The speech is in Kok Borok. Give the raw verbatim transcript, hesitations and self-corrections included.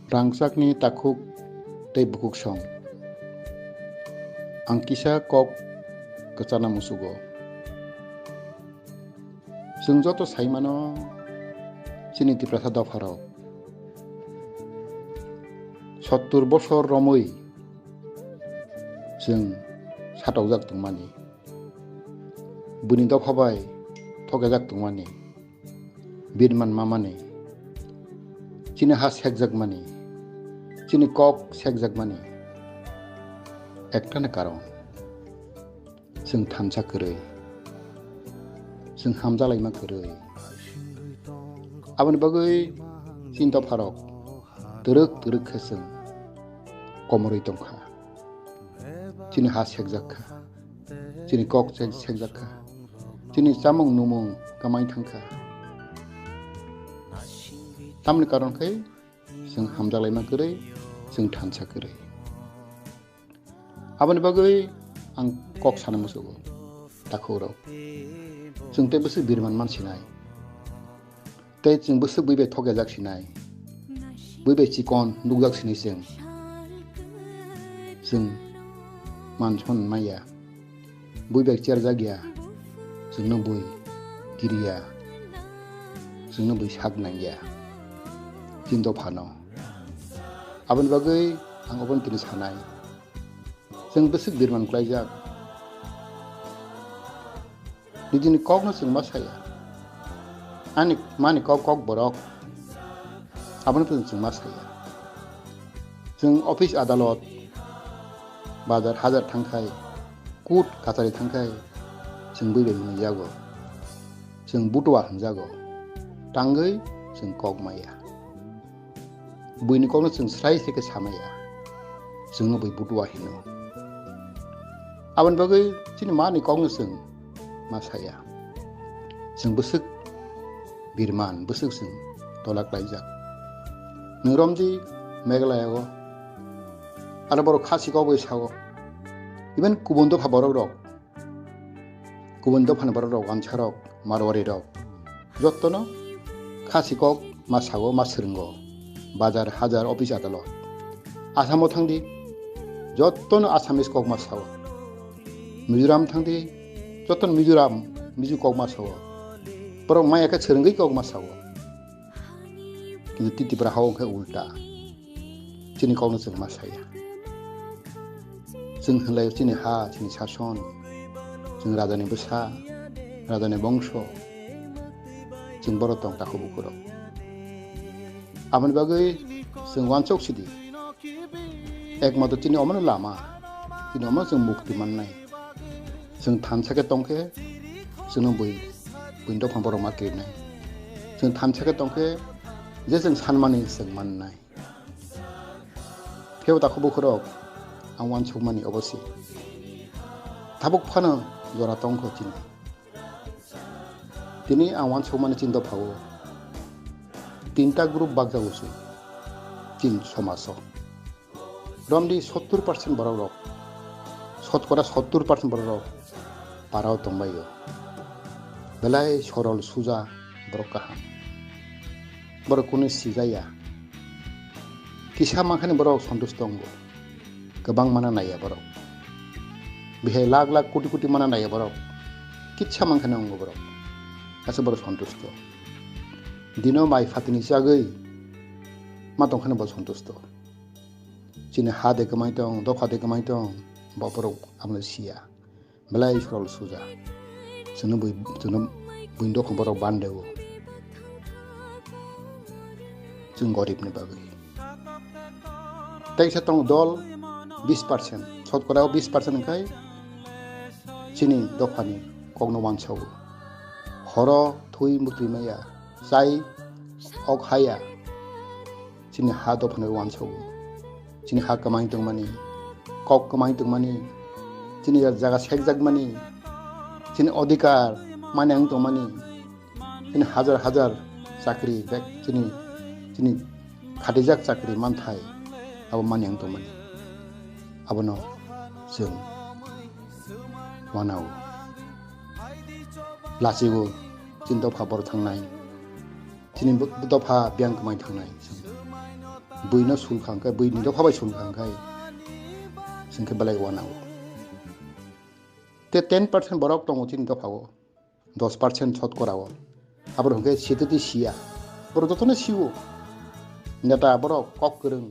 Rangchakni takhuk tei bukhuk song. Ang kisa kok kwchana musugo. Chwng joto sai mano, chini Tiprasa dopharok sottur bosor romwi chwng satokjak tongmani, buini dopha bai thokjak tongmani, birman mamani, chini ha sekjakmani, chini kok sekjakmani ektano karon. Chwng thansa kwrwi, chwng hamjalaima kwrwi. Aboni bagwi chini dopharok twrwk twrwk khe chwng komorwi tongkha. Chini ha sekjak kha, chini kok se-, sekjak kha, chini chamung numung kwmai thang kha. Tamni karon khe chwng hamjalaima kwrwi, chwng thansa kwrwi. Aboni bagwi ang kok sana musugo, takhukrok. Chwng tei bwswk birman man sinai. Tei chwng bwswk bui bai thokjak sinai. Bui bai chikon nukjak sinai chwng. Chwng man son maya. Bui bai cherjak ya. Chwngno bui kiriya. Chwngno bui sak nangya. Chini dophano. Aboni bagwi ang obono tini sanai. Chwng bwswk birman klaijak. Nijini kokno chwng ma saya. Ani mani kok kok borok. Abono tong chwng ma saya. Chwng office adalot, bazar hajar thangkhai, court kachari thangkhai, chwng bui bai mwnwi jago. Chwng butua hwnjago. Tangwi chwng kok maya. Buini kokno chwng srai se khe samaya. Chwngno bui butua hino. Aboni bagwi chini mani kokno chwng ma saya. Chwng bwswk birman, bwswk chwng tola klaijak. Nwng romdi Meghalaya o. Aro borok khasi kok bai sao. Even kubun dopha borok rok. Kubun dophani borok rok, wansarok, Marwari rok. Jottono khasi kok ma sao, ma swrwngo. Bazar, hajar, office adalot. Assamo thangdi, jottono Assamese kok ma sao. Mizoram thangdi, jottono Mizoram, Mizo kok ma sao. Borok maya khe swrwngwi kok ma sao. Kintu Tripura hao khe ulta. Chini kokno chwng ma saya. Chwng hwnlai chini ha, chini sason. Chwng rajani bwsa, rajani bongso. Chwng borok tong takhuk bukhurok. Aboni bagwi chwng wansok sidi. Ekmatro chini omono lama. Chini omono chwng mukti mannai. Chwng thansa khe tongkhe, chwngno bui, buini dophano borok ma kirinai. Chwng thansa khe tongkhe, je chwng sanmani chwng mannai. Kebo takhuk bukhurok ang wansukmani obo se. Tabuk phano jora tongkho chini. Tini ang wansukmani chini dophao tinta group bakjago se chini somajo. Romdi sottur percent borok rok, sotkora sottur percent borok rok parao tongbaio. Belai sorol suja borok kaham. Borok kunu sijaya. Kisa mankhani borok sontusto wngo. Kwbang mana naiya borok. Bihai lakh lakh koti koti mana naiya borok. Kitsa mankhani wngo borok. Asa borok sontusto. Dino mai phatini chagwi ma tongkhani bo sontusto. Chini ha de kwmai tong, dopha de kwmai tong, bo borok abono siya. Belai sorol suja. Chwngno bui, chwngno buini dophano borok bandeo. Chwng goribni bagwi. Teisa tong dol bis percent, sotkora bis percent wngkhai chini dophani kokno wansao. Horo thui mukti maya, chai ok haya. Chini ha dophano wansao. Chini ha kwmai tongmani, kok kwmai tongmani, chini jaga sekjakmani, chini odhikar mani ang tongmani, chini hajar hajar chakri bek chini, chini khatijak chakri manthai abo mani ang tongmani. Abono chwng wanao. Lachigo chini dopha bor thangnai. Chini bo-, dopha biyang kwmai thangnai. Buino sulkhang khe, buini dopha bai sulkhang khe, singkhe belai wanao. Te ten percent borok tongo chini dophao, dos percent sotkorao. Aboro hwnkhe sitwtwi siya. Borok jotono siwo. Neta borok kok kwrwng,